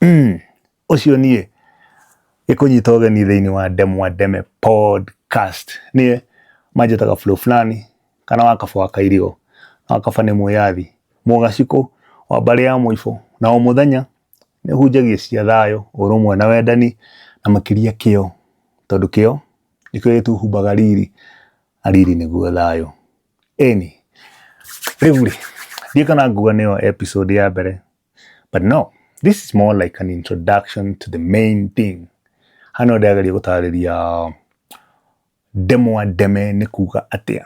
Ũcio niĩ gĩkũnyita ũgeni thĩinĩ wa Ndemwa Ndeme podcast. Niĩ manjĩtaga Flo Fulani kana Wakaba wa Kairigo. Wakaba nĩ mwĩyathi, mũgacikũ wa mbarĩ ya Mũibũ na o mũthenya nĩ hunjagia cia thayũ, ũrũmwe na wendani na makĩria kĩo, tondũ kĩo nĩkĩo gĩtũhumbaga riri na riri nĩguo thayũ. Ĩni, rĩu rĩ, ndiũĩ kana nguga nĩyo episode ya mbere. But no, this is more like an introduction to the main thing. Hano ndĩrageria gũtarĩria ndemwa ndeme nĩ kuga atĩa.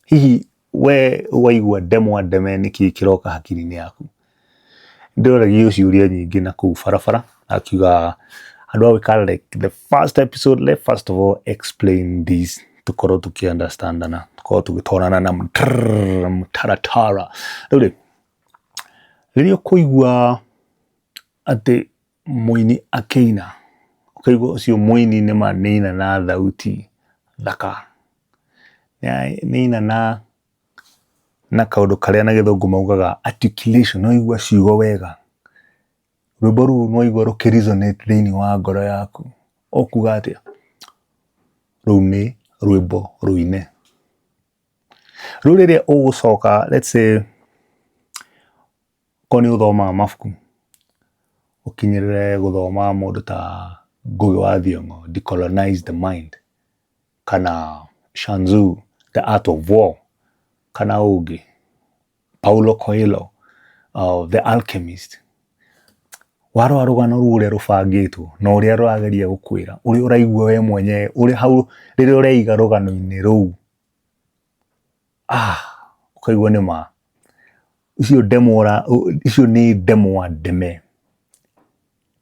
Hihi we waigua ndemwa ndeme nĩ kĩĩ kĩroka hakiri-inĩ yaku? Ndĩroragia ciũria nyingĩ na kũu barabara akiuga andũ a gwĩka like the first episode let first of all explain this tũkorwo tũkĩ understandana tũkorwo tũgĩtwarana na mũtaratara. Rĩu rĩ, Rĩrĩa ũkũigua atĩ mũini akĩina, ũkaigua ũcio mũini nĩma nĩaina na thauti thaka, nĩaina na kaũndũ karĩa na gĩthũngũ maugaga articulation, nĩwaigua ciugo wega, rwĩmbo rũu nĩwaigua rũkĩ resonate thĩiniĩ wa ngoro yaku, ũkuga atĩa? Rũu nĩ rwĩmbo rũine. Rĩu rĩrĩa ũgũcoka let's say okorwo nĩ ũthomaga mabuku, ũkinyĩrĩre gũthoma mũndũ ta Ngũgĩ wa Thiong'o Decolonize the Mind, kana Sun Tzu The Art of War, kana ũngĩ Paulo Coelho The Alchemist. Warora rũgano rũu ũrĩa rũbangĩtwo na ũrĩa rũrageria gũkwĩra, ũrĩa ũraigua we mwenyewe ũrĩ hau rĩrĩa ũreiga rũgano-inĩ rũu, ah, ũkaigua nĩ ma. Icio ndemwa icio nĩ ndemwa ndeme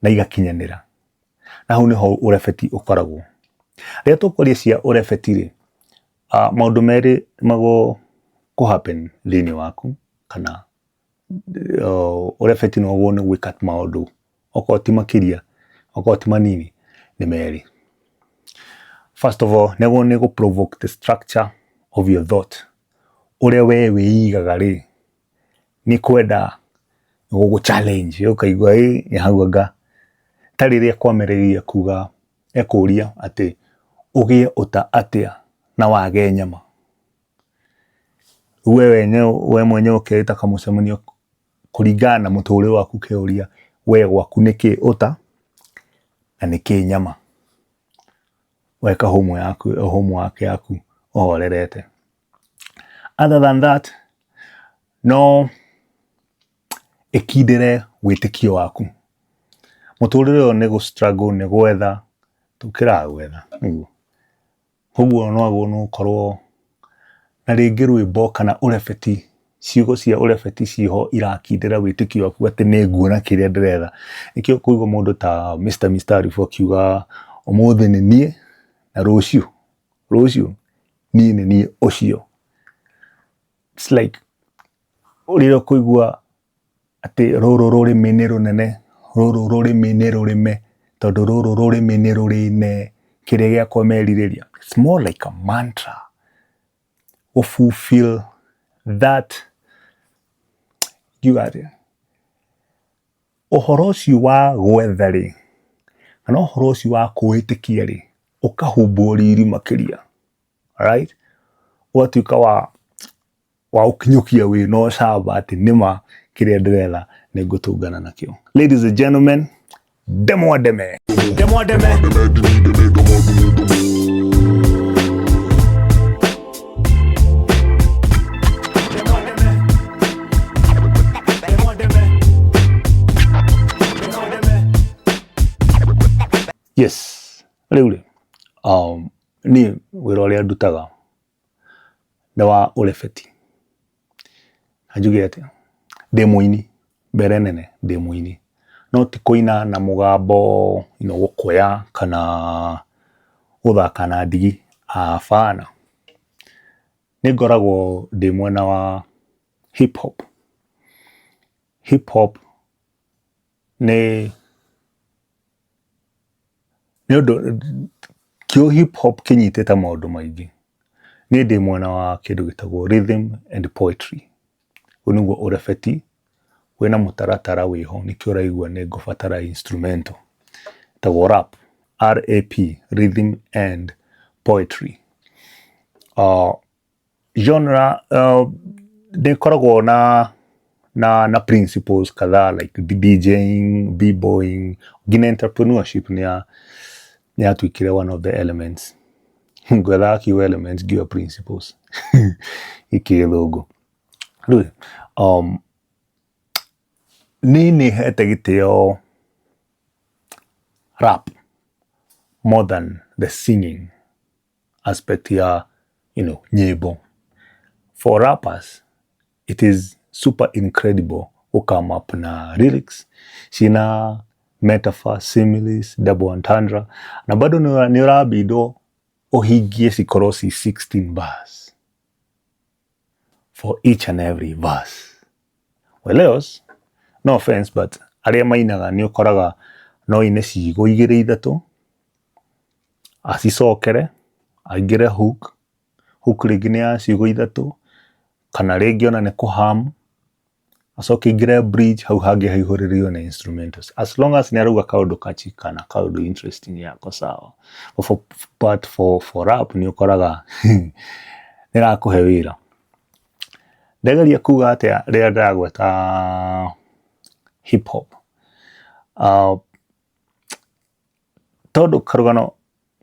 na igakinyanĩra. Na hau nĩho ũrebeti ũkoragwo. Rĩrĩa tũkwaria cia ũrebeti rĩ, maũndũ merĩ magũ happen thĩiniĩ waku kana ũrebeti naguo nĩ gwĩka maũndũ okorwo ti makĩria, okorwo ti manini nĩ merĩ. First of all nĩguo nĩ gũ provoke the structure of your thought, ũrĩa we wĩigaga rĩ, nĩ kwenda gũgũ challenge ũkaigua ĩ hau anga ta rĩrĩa kwambĩrĩria kuga ekũria atĩ ũgĩe ũta atĩa na wage nyama. We we mwenyewe ũkeĩta kamũcemanio kũringana na mũtũrĩre waku ũkeyũria we gwaku nĩkĩ ũta na nĩkĩ nyama. Weka homework yaku ũhorerete. Other than that, no ĩkindĩre wĩtĩkio waku. Mũtũrĩre ũyũ nĩ gũ struggle nĩ gwetha, tũkĩraga gwetha nĩguo. Koguo no gũkorwo na rĩngĩ rwĩmbo kana ũrebeti, ciugo cia ũrebeti ciĩho irakindĩra wĩtĩkio waku atĩ nĩ nguona kĩrĩa ndĩretha. Nĩkĩo ũkũigua mũndũ ta Mr Mistarifu akiuga ũmũthĩ nĩ niĩ na rũciũ, rũciũ niĩ nĩ niĩ ũcio. It's like rĩrĩa ũkũigua atĩ rũrũ rũrĩmĩ nĩ rũnene, rũrũ rũrĩmĩ nĩ rũrĩme, tondũ rũrũ rũrĩmĩ nĩ rũrĩ kĩrĩa gĩakwa merirĩria. It's more like a mantra gũ fulfill that ngiuga atĩa, ũhoro ũcio wa gwetha rĩ, kana ũhoro ũcio wa kwĩĩtĩkia rĩ, ũkahumbwo riri makĩria, right? Ũgatuĩka wa wa gũkinyũkia wĩna ũcamba atĩ nĩma kĩrĩa ndĩretha nĩ ngũtũngana nakĩo. Ladies and gentlemen, ndemwa ndeme. Ndemwa ndeme. Yes, rĩu rĩ, niĩ wĩra ũrĩa ndutaga nĩ wa ũrebeti. Na njuge atĩa, ndĩ mũini, mbere nene ndĩ mũini, no ti kũina na mũgambo you know gũkũya kana gũthaka na ndigi, abana. Nĩ ngoragwo ndĩ mwena wa hip hop. Hip hop nĩ Nĩ ũndũ kĩo hip hop kĩnyitĩte maũndũ maingĩ. Niĩ ndĩ mwena wa kĩndũ gĩtagwo rhythm and poetry. Ũyũ nĩguo ũrebeti Wĩna mũtaratara wĩho nĩkĩo ũraigua nĩ ngũbatara instrumental. Ĩtagwo rap, R-A-P, rhythm and poetry. Genre nĩ ĩkoragwo na na na principles kadhaa like DJing, b-boying, nginya entrepreneurship nĩ ya nĩ yatuĩkire one of the elements. Ngwethaga kiugo elements ngiuga principles gĩkĩ gĩthũngũ. Rĩu niĩ nĩ hete gĩtĩo rap more than the singing aspect ya nyĩmbo. For rappers it is super incredible gũ come up na lyrics ciĩna metaphor, similes, double entendre na bado nĩ ũrabindwo ũhingie cikorwo ci 16 bars for each and every verse. Whereas, no offense, but arĩa mainaga nĩ ũkoraga no aine ciugo igĩrĩ ithatũ, acicokere, aingĩre hook, hook rĩngĩ nĩ ya ciugo ithatũ, kana rĩngĩ ona nĩ kũham, acoke aingĩre bridge, hau hangĩ haihũrĩrĩrio na instrumentals. As long as nĩ arauga kaũndũ catchy kana kaũndũ interesting yako sawa. But for rap nĩ ũkoraga nĩ ĩrakũhe wĩra. Ndageria kuga atĩa rĩrĩa ndĩragweta hip hop? Tondũ karũgano,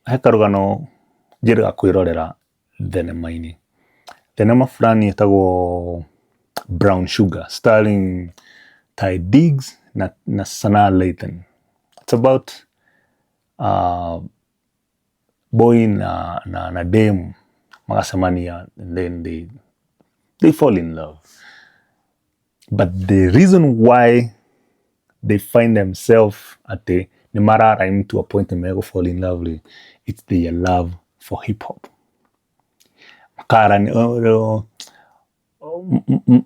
he karũgano njĩrĩga kwĩrorera thenema-inĩ. Thenema fulani ĩtagwo Brown Sugar starring Taye Diggs na Sanaa Lathan. It's about boy na dame magacemania and then they fall in love. But the reason why they find themselves atĩ nĩ mararhyme to a point nĩ fall in love rĩ, it's their love for hip hop. Makara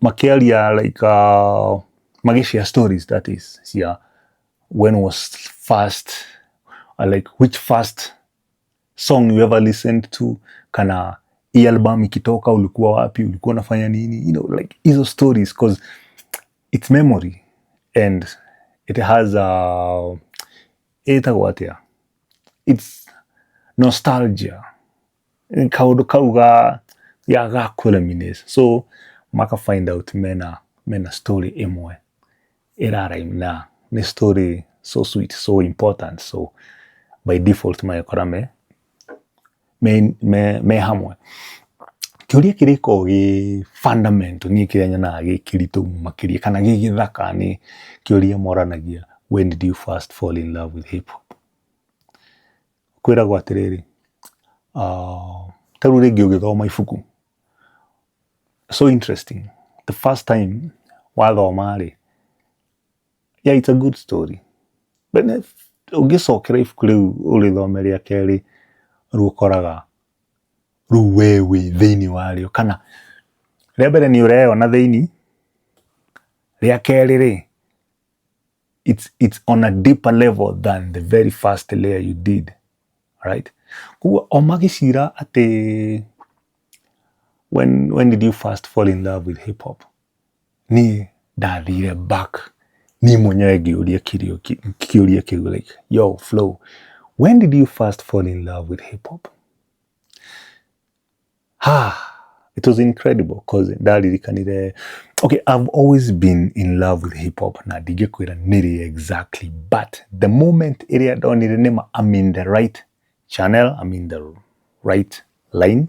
makĩaria like magĩshare stories, that is, cia when was first like which first song you ever listened to, kana hii album ikitoka ulikuwa wapi, ulikuwa unafanya nini, like hizo stories, 'cause it's memory and it has a ĩtagwo atĩa, it's nostalgia, kaũndũ kau ga ya ga kũreminisce, so maka find out mena story ĩmwe ĩrarhyme na nĩ story so sweet, so important, so by default magekora me hamwe. Kĩũria kĩrĩa gĩkoragwo gĩ fundamental, niĩ kĩrĩa nyonaga gĩ kĩritũ makĩria kana gĩ gĩthaka, nĩ kĩũria moranagia, "When did you first fall in love with hip hop?" Kwĩragwo atĩrĩrĩ, ta rĩu rĩngĩ ũgĩthoma ibuku, so interesting, the first time wathoma rĩ, yeah, it's a good story, but ũngĩcokera ibuku rĩu ũrĩthome rĩa kerĩ, rĩu ũkoraga rĩu we wĩ thĩinĩ warĩo, kana rĩa mbere nĩ ũreyona thĩinĩ, rĩa kerĩ rĩ, it's on a deeper level than the very first layer you did, right? Koguo o magĩcira atĩ when did you first fall in love with hip hop, niĩ ndathire back niĩ mwenyewe ngĩũria kĩũria kĩu, like, "Yo Flo, when did you first fall in love with hip hop?" Ah, it was incredible 'cause ndaririkanire, okay, I've always been in love with hip hop na ndingĩkwĩra nĩrĩ exactly, but the moment ĩrĩa ndonire nĩma I'm in the right channel, I'm in the right line,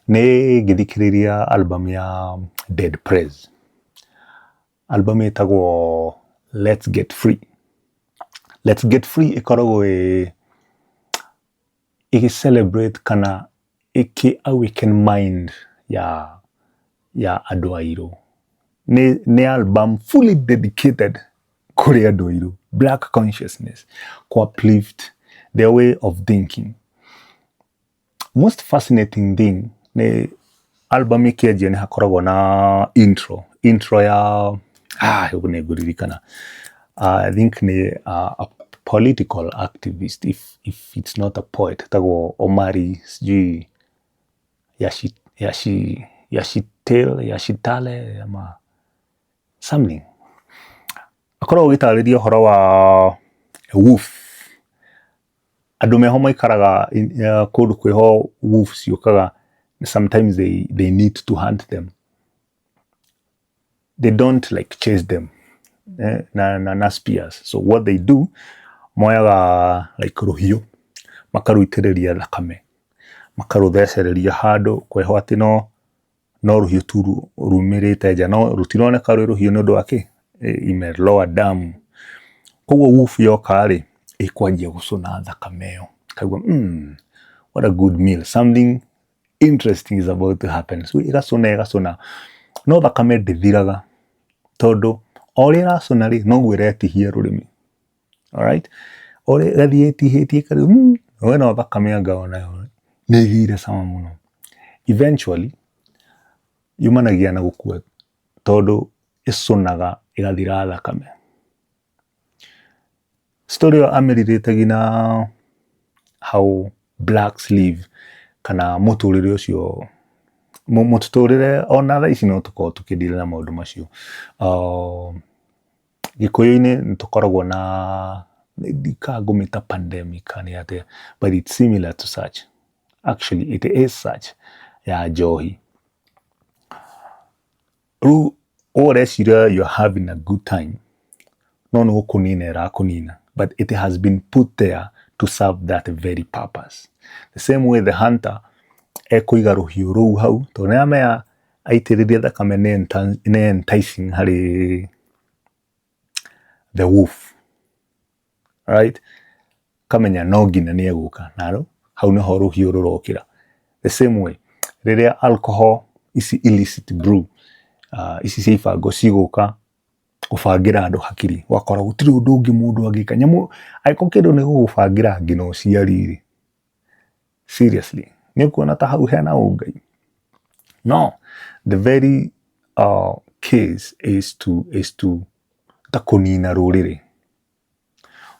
nĩ ngĩthikĩrĩria album ya Dead Prez. Album ĩtagwo Let's Get Free. Let's Get Free ĩkoragwo ĩ ĩgĩ celebrate kana ĩkĩ awaken mind ya andũ airũ. Nĩ album fully dedicated kũrĩ andũ airũ, black consciousness, ku uplift their way of thinking. Most fascinating thing nĩ album ĩkĩanjia nĩ hakoragwo na intro ya ũguo nĩ ngũririkana, I think nĩ a political activist, if it's not a poet, etagwo Omari sijui Yashital, Yashitale ama something. Akoragwo agĩtarĩria ũhoro wa wolf. Andũ meho maikaraga kũndũ kwĩho wolf ciũkaga, sometimes they need to hunt them. They don't like chase them na spears. So what they do, moyaga like rũhiũ, makarũitĩrĩria thakame, makarũthecereria handũ kwĩho atĩ no no rũhiũ tu rumĩrĩte nja, no rũtironeka rwĩ rũhiũ nĩ ũndũ wa kĩ? Imeloa damu. Koguo wolf yoka rĩ, ĩkwanjia gũcũna thakame ĩyo. Ĩkaigua what a good meal, something interesting is about to happen. So ĩgacũna ĩgacũna, no thakame ndĩthiraga, tondũ o ũrĩa ĩracũna rĩ, noguo ĩretihia rũrĩmĩ. Alright? Ũrĩa ĩgathiĩ ĩtihĩtie ĩkarigwo, we no thakame anga onayo nĩ ĩgĩire cama mũno. Eventually, yumanagia na gũkua tondũ ĩcũnaga ĩgathira thakame. Story ĩyo amĩrirĩte na how blacks live, kana mũtũrĩre ũcio, mũtũrĩre ona thaa ici no tũkorwo tũkĩdeal na maũndũ macio. Gĩkũyũ-inĩ nĩ tũkoragwo na, ndikana ngũmĩta pandemic kana nĩ atĩa, but it's similar to such. Actually it is such, ya njohi. Rĩu we ũreciria you're having a good time, no nĩ gũkũnina ĩrakũnina, but it has been put there to serve that very purpose. The same way the hunter ekũiga rũhiũ rũu hau, tondũ nĩ aramenya aitĩrĩria thakame nĩ enticing harĩ the wolf. Right? Kamenya no nginya nĩ egũka, na hau nĩho rũhiũ rũrokĩra. The same way, rĩrĩa alcohol ici illicit brew, ici cia ibango cigũka gũbangĩra andũ hakiri, ũgakora gũtirĩ ũndũ ũngĩ mũndũ angĩka. Nyamũ, angĩkorwo kĩndũ nĩ gũgũbangĩra nginya ũciari rĩ, seriously, nĩ ũkuona ta hau hena ũngai? No, the very case is to ta kũnina rũrĩrĩ.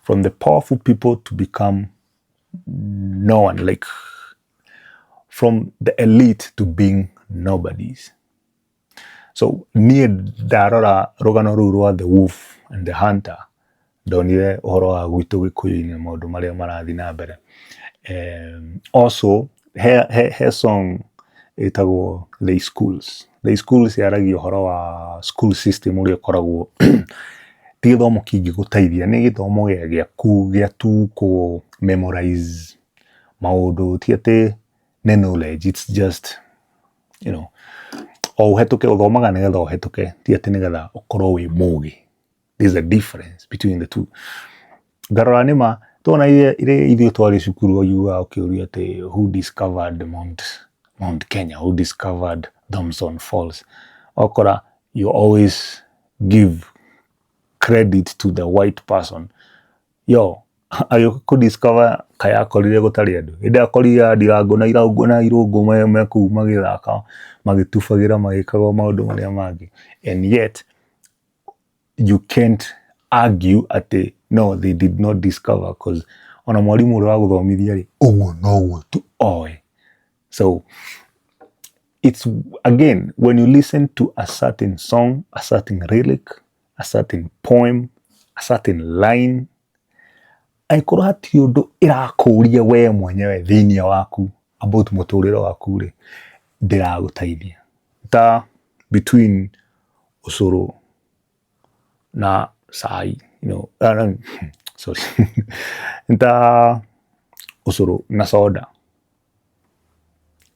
From the powerful people to become no one, like from the elite to being nobodies. So niĩ ndarora rũgano rũu rwa The Wolf and the Hunter, ndonire ũhoro wa gwitũ Gĩkũyũ-inĩ, maũndũ marĩa marathiĩ na mbere. Also he song ĩtagwo The Schools. The Schools yaragia ũhoro wa school system ũrĩa ũkoragwo ti gĩthomo kĩngĩgũteithia, nĩ gĩthomo gĩaku gĩa tu kũ memorize maũndũ, ti atĩ nĩ knowledge, it's just o ũhetũke, ũthomaga nĩgetha ũhetũke, ti atĩ nĩgetha ũkorwo wĩ mũgĩ. There's a difference between the two. Ngarora nĩma tuona iria ithuĩ twarĩ cukuru, waiguaga ũkĩũrio atĩ who discovered Mount Kenya, who discovered Thomson Falls. Ũgakora you always give credit to the white person. Yo agĩũka kũ discover kaĩ akorire gũtarĩ andũ, hĩndĩ akorire Ndirango na Irangũ na Irũngũ me kũu magĩthaka, magĩtubagĩra, magĩkaga maũndũ marĩa mangĩ, and yet you can't argue atĩ no, they did not discover, cause ona mwarimũ ũrĩa wagũthomithia rĩ, ũguo noguo tu oĩ. So it's again, when you listen to a certain song, a certain lyric, a certain poem, a certain line, angĩkorwo hatirĩ ũndũ ĩrakũria we mwenyewe thĩinĩ waku about mũtũrĩre waku rĩ, ndĩragũteithia. Ta between ũcũrũ na cai, sorry, ta ũcũrũ na soda,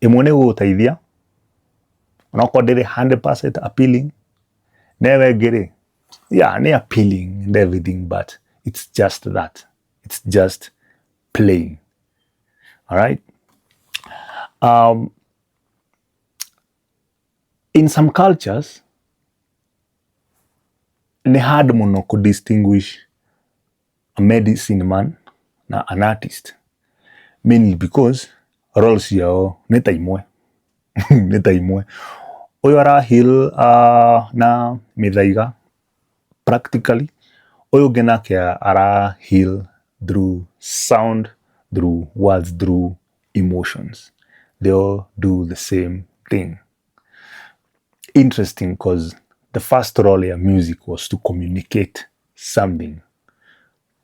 ĩmwe nĩ ĩgũgũteithia onokorwo ndĩrĩ 100% appealing, na ĩyo ĩngĩ rĩ, yeah, nĩ appealing and everything, but it's just that, it's just plain. All right. In some cultures nĩ hard mũno kũ distinguish a medicine man na an artist, mainly because roles ciao nĩ ta imwe, nĩ ta imwe. Ũyũ ara heal na mĩthaiga practically, ũyũ ũngĩ nake ara heal through sound, through words, through emotions. They all do the same thing. Interesting, because the first role ya music was to communicate something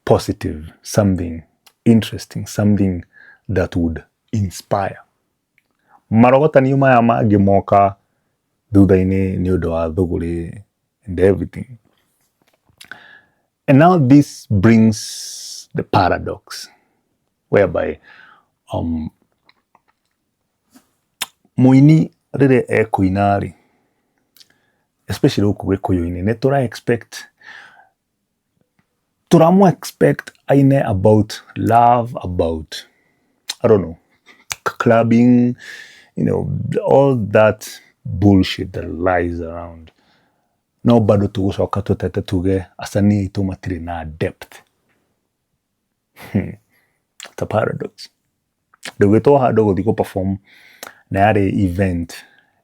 positive, something interesting, something that would inspire. Marogotanio maya mangĩ moka thutha-inĩ nĩ ũndũ wa thũgũrĩ and everything. And now this brings the paradox whereby mũini rĩrĩa ekũina rĩ, especially gũkũ gĩkũyũ-inĩ, nĩ tũra expect, tũramũ expect aine about love, about, I don't know, clubbing, all that bullshit that lies around. No bado tũgũcoka tũtete tuge asanii aitũ matirĩ na depth. It's a paradox. Ndũgĩtwo handũ gũthiĩ kũ perform na yarĩ event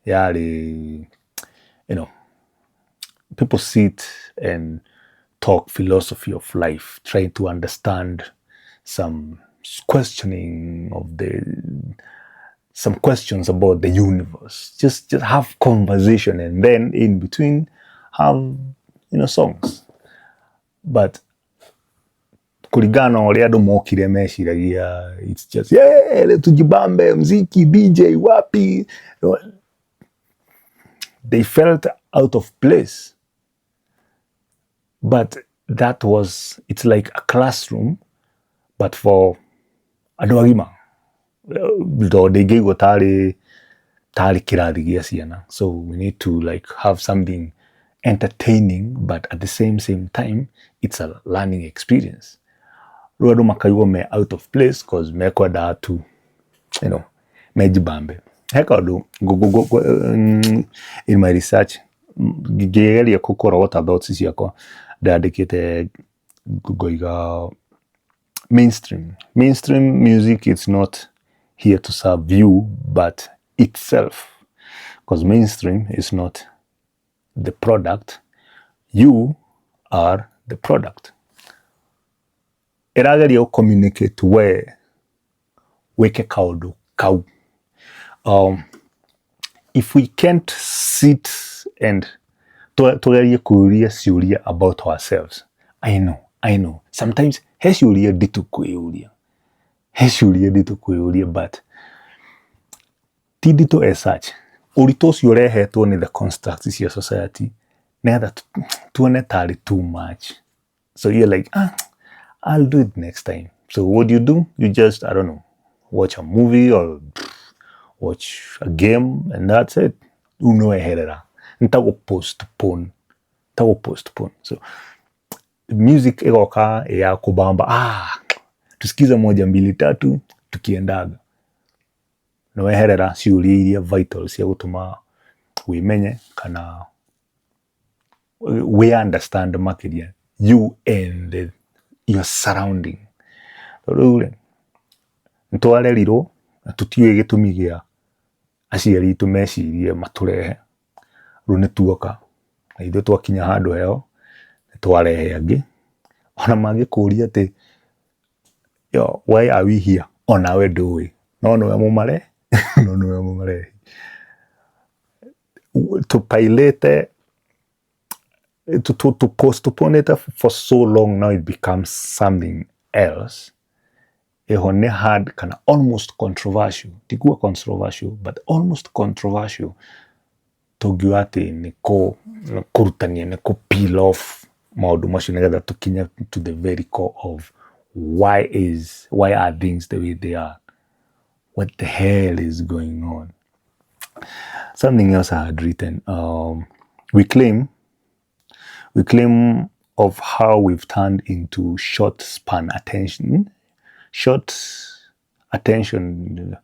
yarĩ, people sit and talk philosophy of life, trying to understand some questioning of the some questions about the universe. Just have conversation and then in between have songs. But kũringana na ũrĩa andũ mokire meciragia it's just, yeah, tujibambe, mziki, DJ wapi. They felt out of place. But that was, it's like a classroom, but for andũ agima. Tondũ ndingĩigua tarĩ kĩrathi gĩa ciana. So we need to like have something entertaining, but at the same time, it's a learning experience. Rĩu andũ makaigua me out of place cause mekwendaga tu, mejibambe. He kaũndũ in my research ngĩgeria kũrogota thoughts ciakwa ndandĩkĩte ngoiga mainstream music, it's not here to serve you but itself, because mainstream is not the product, you are the product. Ĩrageria gũ communicate we wĩke kaũndũ kau. If we can't sit and tugerie kũria ciũria about ourselves. I know, I know. Sometimes he ciũria nditũ kwĩyũria, he ciũria nditũ kwĩyũria, but ti nditũ as such. Ũritũ ũcio ũrehetwo nĩ the constructs cia society nĩgetha tuone tarĩ too much. So you're like, "Ah, I'll do it next time." So what do you do? You just, I don't know, watch a movie or watch a game and that's it. Rĩu nĩweherera. Nĩ ta gũ postpone, ta gũ postpone. So music ĩgoka ya kubamba, ah, tusikize moja mbili tatu tukiendaga. Nĩweherera ciũria iria vital cia gũtũma wĩmenye kana we understand makĩria you and your surrounding. Rĩu rĩ, nĩtwarerirwo na tũtiũĩ gĩtũmi gĩa aciari aitũ mecirie matũrehe. Rĩu nĩtuoka na ithuĩ twakinya handũ heho nĩtwarehe angĩ. Ona mangĩkũria atĩ, "Yo, why are we here?" Onawe ndũĩ, no nĩwe mũmare no nĩwe mũmarehi. Tũpailĩte to postpone it for so long, now it becomes something else. Ĩho nĩ hard kana almost controversial, tikuga controversial but almost controversial, tũngiuga atĩ nĩ kũrutania, nĩ kũ peel off maũndũ macio nĩgetha tũkinye to the very core of why are things the way they are, what the hell is going on. Something else I had written, we claim of how we've turned into short span attention, short attention.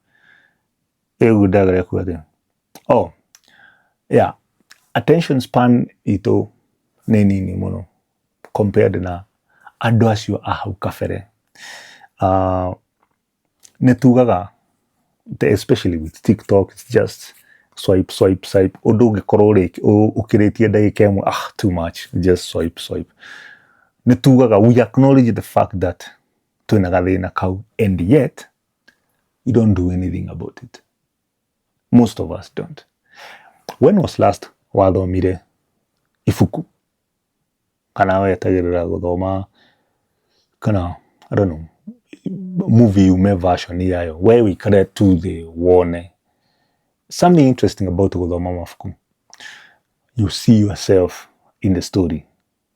Oh yeah, attention span itũ nĩ nini mũno compared na andũ acio a hau kabere. Nĩ tugaga, especially with TikTok, it's just swipe, swipe, swipe. Ũndũ ũngĩkorwo ũkĩrĩtie ndagĩka ĩmwe, ah, too much, just swipe, swipe. Nĩ tugaga we acknowledge the fact that twĩna gathĩna kau, and yet we don't do anything about it. Most of us don't. When was last wathomire ibuku? Kana wetagĩrĩra gũthoma kana I don't know movie yume version yayo, we wĩikare tu thĩ wone. Something interesting about gũthoma mabuku, you see yourself in the story.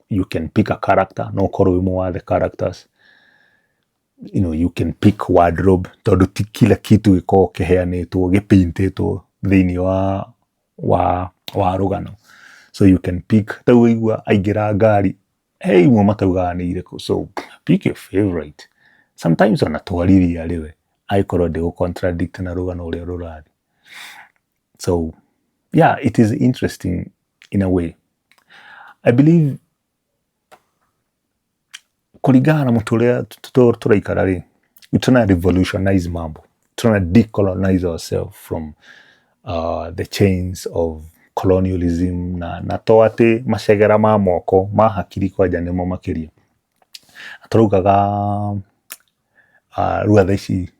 You can pick a character, no ũkorwo wĩ ũmwe wa the characters. You can pick wardrobe, tondũ ti kila kitu gĩkoragwo kĩheanĩtwo gĩpaintĩtwo thĩinĩ wa rũgano. So you can pick, ta rĩu waigua aingĩra ngari, he imwe mataugaga nĩ irĩkũ, so pick your favorite. Sometimes ona twarithia arĩ we, angĩkorwo ndĩgũ contradict na rũgano ũrĩa rũrathiĩ. So yeah, it is interesting in a way. I believe kũringana na mũtũrĩre tũraikara rĩ, we trying to revolutionize mambo, trying to decolonize ourselves from the chains of colonialism, na to atĩ macegera ma moko ma hakiri kwanja nĩmo makĩria. Tũraugaga rĩu thaa ici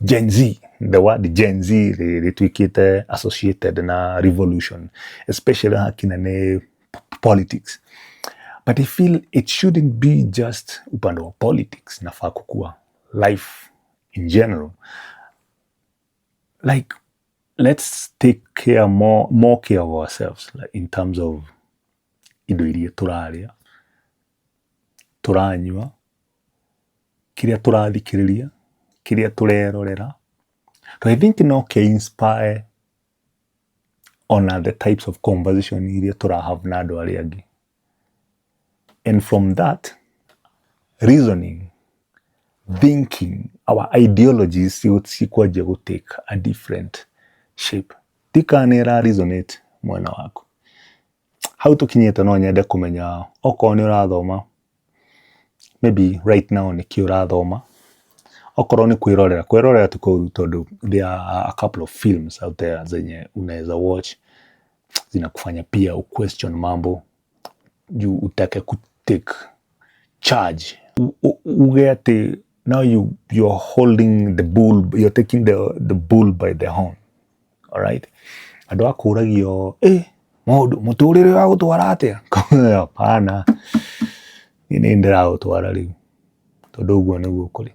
Gen Z, the word Gen Z rĩtuĩkĩte associated na revolution, especially hakinya nĩ politics. But I feel it shouldn't be just upande wa politics, nafaa kukua life in general. Like, let's take care more care of ourselves, like in terms of indo iria tũrarĩa, tũranyua, kĩrĩa tũrathikĩrĩria, kĩrĩa tũrerorera. So I think no kĩ inspire ona the types of conversation iria tũra have na andũ arĩa angĩ. And from that, reasoning, thinking, our ideologies cikwanjia gũ take a different shape. Ndikana nĩ ĩra resonate mwena waku. Hau tũkinyĩte no nyende kũmenya okorwo nĩ ũrathoma, maybe right now nĩkĩ ũrathoma. Okorwo nĩ kwĩrorera, kwĩrorera ti kũũru tondũ there are a couple of films out there zenye unaweza watch zinakufanya pia uquestion mambo juu utake ku take charge, uge atĩ now you're holding the bull, you're taking the bull by the horn. Alright, andũ a kũragio mũndũ mũtũrĩre wa gũtwara atĩa? Hapana, niĩ nĩ ndĩraũtwara rĩu, tondũ ũguo nĩguo kũrĩ,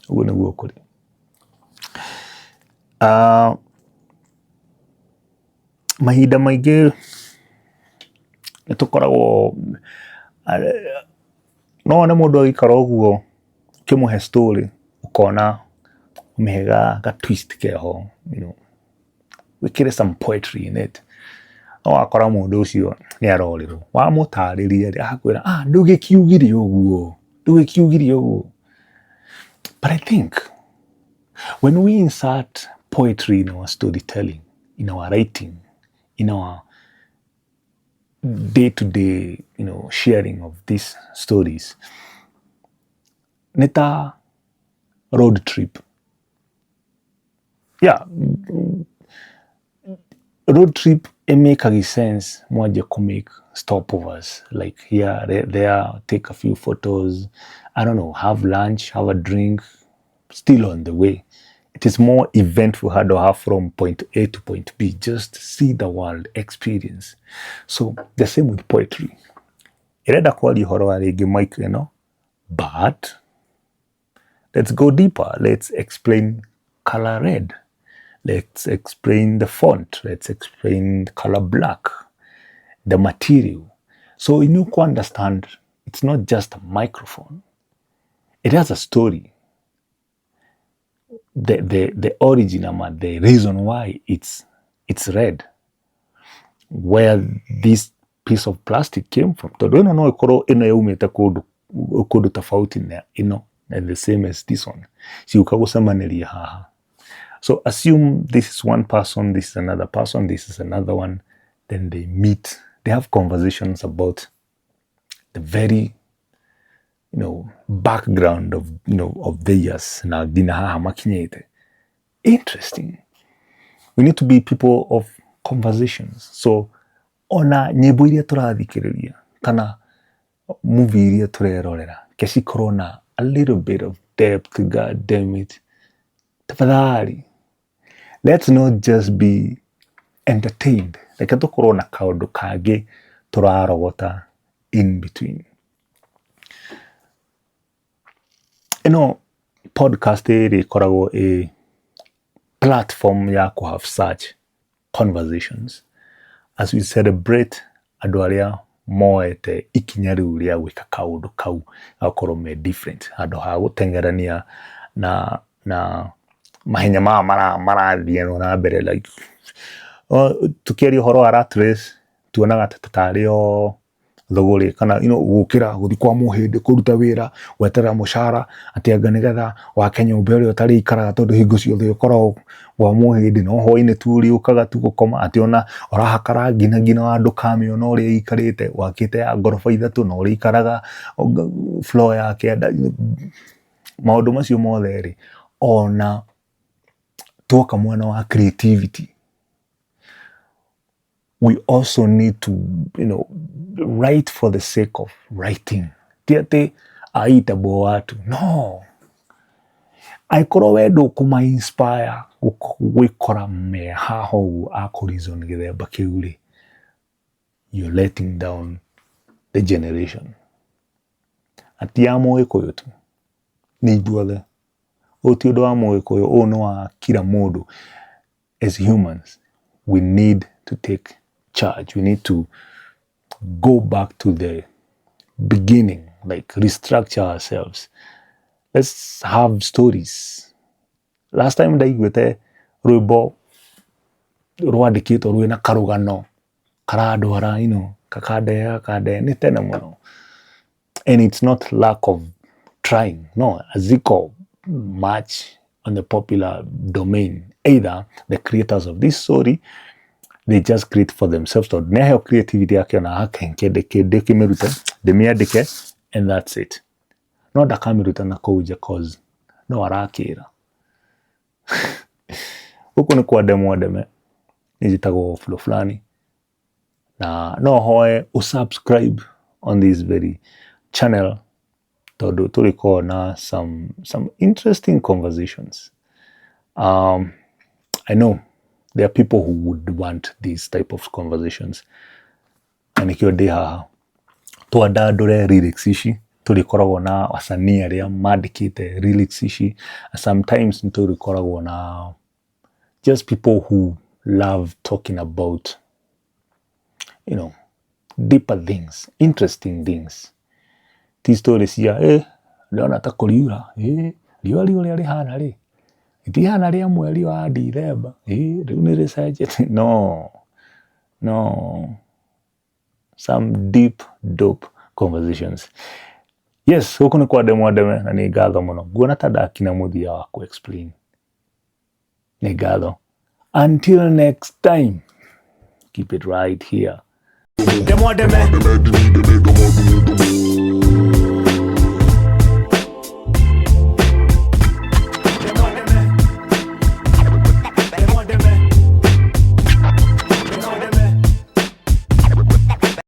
ũguo nĩguo kũrĩ. Mahinda maingĩ nĩ tũkoragwo, no wone mũndũ agĩikara ũguo ũkĩmũhe story ũkona ũmĩhe ga twist keho, wĩkĩre some poetry in it. No wakora mũndũ ũcio nĩ arorĩrwo, wamũtarĩria rĩ, agakwĩra, "Ah, ndũgĩkiugire ũguo, ndũgĩkiugire ũguo." But I think when we insert poetry in our storytelling, in our writing, in our day-to-day, sharing of these stories, nĩ ta road trip. Yeah, road trip ĩmĩkaga sense mwanjie kũ make stopovers like here, there, take a few photos, I don't know, have lunch, have a drink, still on the way. It is more eventful handũ ha from point A to point B, just see the world, experience. So the same with poetry. Ĩrenda kwaria ũhoro wa rĩngĩ mic ĩno, but let's go deeper. Let's explain color red. Let's explain the font. Let's explain color black, the material. So you need to understand it's not just a microphone. It has a story. The origin ama the reason why it's red, where this piece of plastic came from. Tondũ ĩno no ĩkorwo ĩno yaumĩte kũndũ kũndũ tofauti na ĩno, and the same as this one. Ciũka gũcemanĩria haha. So assume this is one person, this is another person, this is another one. Then they meet, they have conversations about the very background of theirs na nginya haha makinyĩte. Interesting. We need to be people of conversations. So ona nyĩmbo iria tũrathikĩrĩria kana movie iria tũrerorera, ke cikorwo na a little bit of depth, god damn it. Tafadhali, let's not just be entertained. Reke tũkorwo na kaũndũ kangĩ tũrarogota in between. Ĩno podcast ĩrĩ ĩkoragwo ĩ platform ya kũ have such conversations as we celebrate andũ arĩa moete ikinya rĩu rĩa gwĩka kaũndũ kau gakorwo me different handũ ha gũteng'erania na na mahenya maya marathiĩ na mbere like tũkĩaria ũhoro wa rat race tuonaga ta tarĩ o thũgũrĩ kana you know, gũkĩra gũthiĩ kwa mũhĩndĩ kũruta wĩra gweterera mũcara atĩ anga nĩgetha wake nyũmba ĩrĩa ũtarĩikaraga tondũ hingo ciothe ũkoragwo kwa mũhĩndĩ no hwainĩ tu ũrĩũkaga tu gũkoma atĩ ona ũrahaka rangi na nginya wa ndũkamĩona ũrĩa ĩikarĩte wakĩte ya ngoroba ithatũ na ũrĩikaraga floor ya kĩanda. Maũndũ macio mothe rĩ, ona twoka mwena wa creativity, we also need to write for the sake of writing. Ti atĩ aitambwo watu no angĩkorwo we ndũkũma inspire gwĩkora me haha ũguo a kũ reason gĩthemba kĩu rĩ, you're letting down the generation. Na ti ya Mũgĩkũyũ tu, nĩ ithuothe. Ũyũ ti ũndũ wa Mũgĩkũyũ, ũyũ nĩ wa kila mũndũ. As humans, we need to take charge. We need to go back to the beginning, like restructure ourselves. Let's have stories. Last time ndaiguĩte rwĩmbo rwandĩkĩtwo rwĩna karũgano karandwara kakandehe kakandehe nĩ tene mũno. And it's not lack of trying. No, haziko much on the popular domain. Either the creators of this story, they just create for themselves tondũ nĩaheo creativity yake ona hake ndĩkĩmĩrute ndĩmĩandĩke and that's it. No ndakamĩruta na kũu nja cause no arakĩra. Gũkũ nĩ kwa Ndemwa Ndeme, niĩ njĩtagwo Flo Fulani na no hoe ũsubscribe on this very channel tondũ tũrĩkoragwo na some interesting conversations. I know there are people who would want these type of conversations na nĩkĩo ndĩ haha twandandũre lyrics ici. Tũrĩkoragwo na wasanii arĩa mandĩkĩte lyrics ici. Sometimes nĩ tũrĩkoragwo na just people who love talking about deeper things, interesting things. Ti story cia ndĩrona ta kũriura, riũa ũrĩa rĩhana rĩ rĩtihana rĩa mweri wa Dithemba, rĩu nĩ rĩcenjetie. No, no, some deep dope conversations. Yes, gũkũ nĩ kwa Ndemwa Ndeme na nĩ ngatho mũno. Nguona ta ndakinya mũthia wa kũ explain. Nĩ ngatho. Until next time, keep it right here. Ndemwa Ndeme.